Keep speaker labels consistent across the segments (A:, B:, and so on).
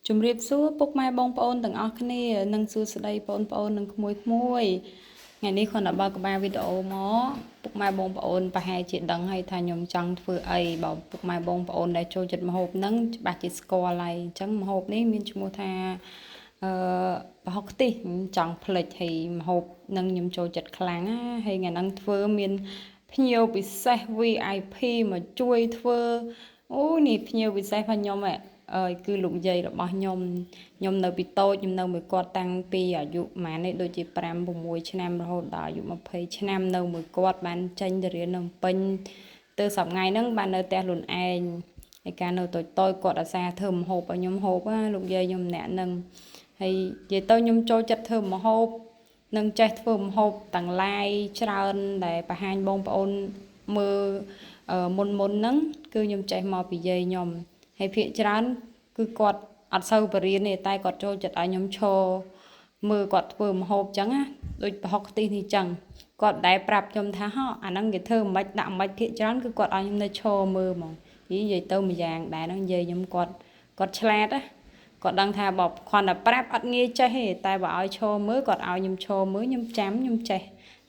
A: ជំរាបសួរពុកម៉ែបងប្អូនទាំងអស់គ្នានិងសួស្តីបងប្អូននិងក្មួយក្មួយថ្ងៃនេះគ្រាន់តែបើកក្បាលវីដេអូមកពុកម៉ែបងប្អូនប្រហែលជាដឹងហើយថាខ្ញុំចង់ធ្វើអីបើពុកម៉ែបងប្អូនដែលចូលចិត្តម្ហូបហ្នឹងច្បាស់ជាស្គាល់ហើយអញ្ចឹងម្ហូបនេះមានឈ្មោះថាអឺប្រហុកខ្ទិះចង់ផ្លិចហើយម្ហូបនឹងខ្ញុំចូលចិត្តខ្លាំងណាហើយថ្ងៃហ្នឹងធ្វើមានភ្ញៀវពិសេស VIP មកជួយធ្វើអូនេះភ្ញៀវពិសេសរបស់ខ្ញុំហ៎អើយគឺលោកយាយរបស់ខ្ញុំខ្ញុំនៅពីតូចខ្ញុំនៅមួយគាត់តាំងពីអាយុប្រហែលនេះដូចជា5 6ឆ្នាំរហូតដល់អាយុ20ឆ្នាំនៅមួយគាត់បានចេញទៅរៀននៅពេញទៅសប្ថ្ងៃហ្នឹងបាននៅផ្ទះខ្លួនឯងហើយកាលនៅតូចតូចគាត់អាសាធ្វើម្ហូបឲ្យខ្ញុំហូបណាលោកយាយខ្ញុំម្នាក់ហ្នឹងហើយនិយាយទៅខ្ញុំចូលចិត្តធ្វើម្ហូបនិងចេះធ្វើម្ហូបទាំងឡាយច្រើនដែលបង្ហាញបងប្អូនមើលមុនមុនហ្នឹងគឺខ្ញុំចេះមកពីយាយខ្ញុំហើយភាកច្រើនគឺគាត់អត់សូវបរៀនទេតែគាត់ចូលចិត្តឲ្យខ្ញុំឈរមើលគាត់ធ្វើម្ហូបចឹងណាដូចប្រហុកខ្ទិះនេះចឹងគាត់ដែលប្រាប់ខ្ញុំថាហោះអាហ្នឹងគេធ្វើមិនដាក់មិនភាកច្រើនគឺគាត់ឲ្យខ្ញុំនៅឈរមើលហ្មងនិយាយទៅមួយយ៉ាងដែរហ្នឹងនិយាយខ្ញុំគាត់គាត់ឆ្លាតណាគាត់ដឹងថាបើគ្រាន់តែប្រាប់អត់ងាយចេះទេតែបើឲ្យឈរមើលគាត់ឲ្យខ្ញុំឈរមើលខ្ញុំចាំខ្ញុំចេះ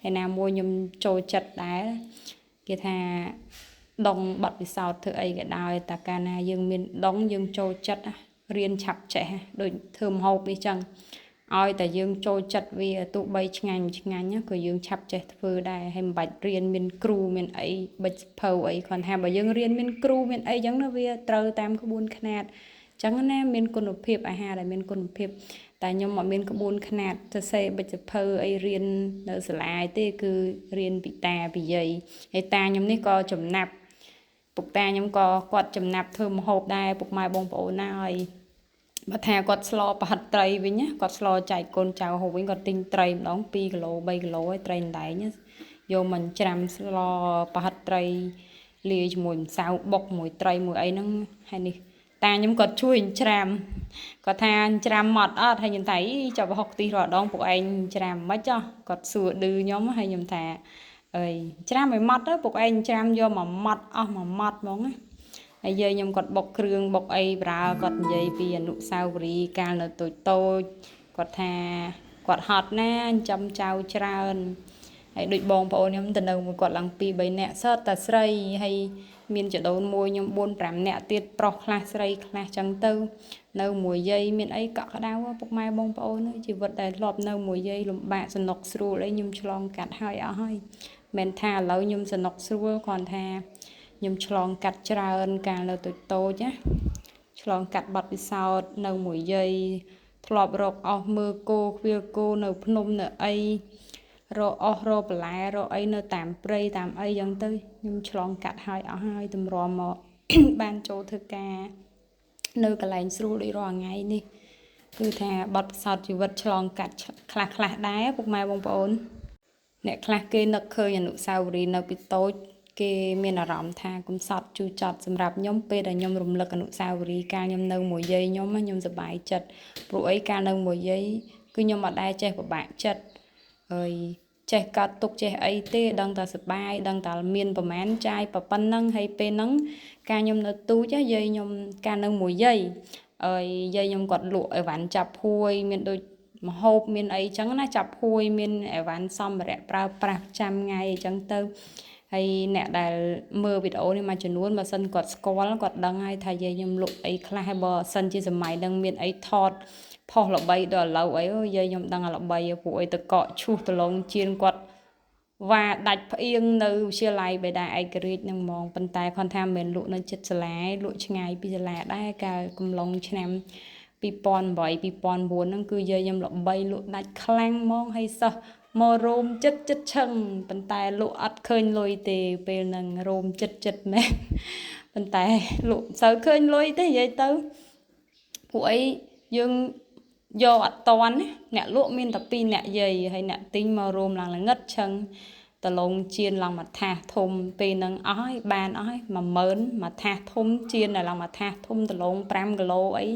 A: ហើយណាមួយខ្ញុំចូលចិត្តដែរគេថាដងបត់ពិសោធន៍ធ្វើអីក៏ដោយតែកាលណាយើងមានដងយើងចូលចិត្តរៀនឆាប់ចេះដូចធ្វើម្ហូបនេះចឹងឲ្យតែយើងចូលចិត្តវាទោះបីឆ្ងាញ់ឆ្ងាញ់ក៏យើងឆាប់ចេះធ្វើដែរហើយមិនបាច់រៀនមានគ្រូមានអីបិចភៅអីគ្រាន់ថាបើយើងរៀនមានគ្រូមានអីចឹងណាវាត្រូវតាមក្បួនខ្នាតចឹងណាមានគុណភាពអាហារដែលមានគុណភាពតែខ្ញុំអត់មានក្បួនខ្នាតសរសេរបិចភៅអីរៀននៅសាលាទេគឺរៀនពីតាពីយាយហើយតាខ្ញុំនេះក៏ចំណាប់ពុកតាខ្ញុំក៏គាត់ចំណាប់ធ្វើម្ហូបដែរពុកម៉ែបងប្អូនណាហើយបើថាគាត់ស្លប្រហិតត្រីវិញណាគាត់ស្លចែកកូនចៅហូបវិញគាត់ទិញត្រីម្ដង2គីឡូ3គីឡូហើយត្រីអណ្ដែងយកមកច្រាំស្លប្រហិតត្រីលាយជាមួយម្សៅបុកមួយត្រីមួយអីហ្នឹងហើយនេះតាខ្ញុំគាត់ជួយច្រាមគាត់ថាច្រាមម៉ត់អត់ហើយខ្ញុំថាអីចាប់ប្រហុកខ្ទិះរាល់ដងពួកឯងច្រាមមិនចោះគាត់សួរឌឺខ្ញុំហើយខ្ញុំថាអើយច្រាមឲ្យម៉ត់ទៅពួកឯងច្រាមយកមកម៉ត់អស់មកម៉ត់ហ្មងណាហើយយាយខ្ញុំគាត់បុកគ្រឿងបុកអីប្រើគាត់និយាយពីអនុស្សាវរីយ៍កាលនៅតូចតូចគាត់ថាគាត់ហត់ណាចិញ្ចឹមចៅច្រើនហើយដូចបងប្អូនខ្ញុំទៅនៅមួយគាត់ឡើង2 3នាក់សតតែស្រីហើយមានចដូនមួយខ្ញុំ4 5នាក់ទៀតប្រុសខ្លះស្រីខ្លះចឹងទៅនៅមួយយាយមានអីកក់ក្ដៅពុកម៉ែបងប្អូនជីវិតដែលធ្លាប់នៅមួយយាយលំបាកសំណុកស្រួលអីខ្ញុំឆ្លងកាត់ហើយអស់ហើយមិនថាឥឡូវខ្ញុំសំណុកស្រួលគ្រាន់ថាខ្ញុំឆ្លងកាត់ច្រើនកាលនៅតូចតូចណាឆ្លងកាត់បទពិសោធន៍នៅមួយយាយធ្លាប់រកអស់មើលគោខ្វៀលគោនៅភ្នំនៅអីរកអស់រកបន្លែរកអីនៅតាមព្រៃតាមអីចឹងទៅខ្ញុំឆ្លងកាត់ហើយអស់ហើយតម្រាំមកបានចូលធ្វើការនៅកន្លែងស្រួលដូចរាល់ថ្ងៃនេះគឺថាបទពិសោធន៍ជីវិតឆ្លងកាត់ខ្លះខ្លះដែរពុកម៉ែបងប្អូនអ្នកខ្លះគេនឹកឃើញអនុស្សាវរីយ៍នៅពីតូចគេមានអារម្មណ៍ថាកំសត់ជូរចត់សម្រាប់ខ្ញុំពេលដែលខ្ញុំរំលឹកអនុស្សាវរីយ៍កាលខ្ញុំនៅមួយយាយខ្ញុំខ្ញុំសប្បាយចិត្តព្រោះអីកាលនៅមួយយាយគឺខ្ញុំអត់ដែលចេះពិបាកចិត្តហើយចេះកាត់ទុកចេះអីទេដឹងតែសប្បាយដឹងតែមានប្រមាណចាយប៉ុណ្ណឹងហើយពេលហ្នឹងកាលខ្ញុំនៅទូចយាយខ្ញុំកាលនៅមួយយាយហើយយាយខ្ញុំគាត់លក់អីវ៉ាន់ចាប់ភួយមានដូចម្ហូបមានអីចឹងណាចាប់ភួយមានអីវ៉ាន់សម្ភារៈប្រើប្រាស់ប្រចាំថ្ងៃអីចឹងទៅហើយអ្នកដែលមើលវីដេអូនេះមួយចំនួនបើសិនគាត់ស្គាល់គាត់ដឹងហើយថាយាយខ្ញុំលក់អីខ្លះហើយបើសិនជាសម័យហ្នឹងមានអីថតផុសល្បីដល់ឥឡូវអីអូយាយខ្ញុំដឹងល្បីពួកអីទៅកកឈូសដលងជៀនគាត់វ៉ាដាច់ផ្អៀងនៅវិទ្យាល័យបេដាឯករាជ្យនឹងហ្មងប៉ុន្តែគាត់ថាមិនមែនលក់នៅចិត្តសាលាលក់ឆ្ងាយពីសាលាដែរកាលកំឡុងឆ្នាំ2008 2009ហ្នឹងគឺយាយខ្ញុំល្បីលក់ដាច់ខ្លាំងហ្មងហើយសិស្សមករោមចិត្តចិត្តឆឹងប៉ុន្តែលក់អត់ឃើញលុយទេពេលហ្នឹងរោមចិត្តចិត្តមែនប៉ុន្តែលក់មិនសូវឃើញលុយទេនិយាយទៅពួកអីយើងយកអត់តន់ណាអ្នកលក់មានតែ2អ្នកយាយហើយអ្នកទិញមករោមឡើងល្ងឹតឆឹងដលងជៀនឡើងមួយថាសធំពេលហ្នឹងអស់ហើយបានអស់ហើយ10000មួយថាសធំជៀនឡើងមួយថាសធំដលង5គីឡូអី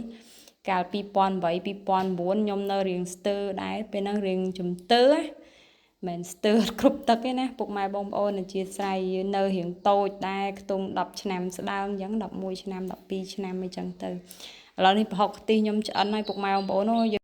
A: កាល2008 2009ខ្ញុំនៅរៀងស្ទើដែរពេលហ្នឹងរៀងជំទើមិនស្ទើរគ្រប់ទឹកទេណាពុកម៉ែបងប្អូនអធិស្ឋាននៅរៀងតូចដែរខ្ទង់10ឆ្នាំស្ដើងអញ្ចឹង11ឆ្នាំ12ឆ្នាំអីចឹងទៅ ឥ ឥឡូវនេះប្រហុកខ្ទិះខ្ញុំឆ្អិនហើយពុកម៉ែបងប្អូនអើយ។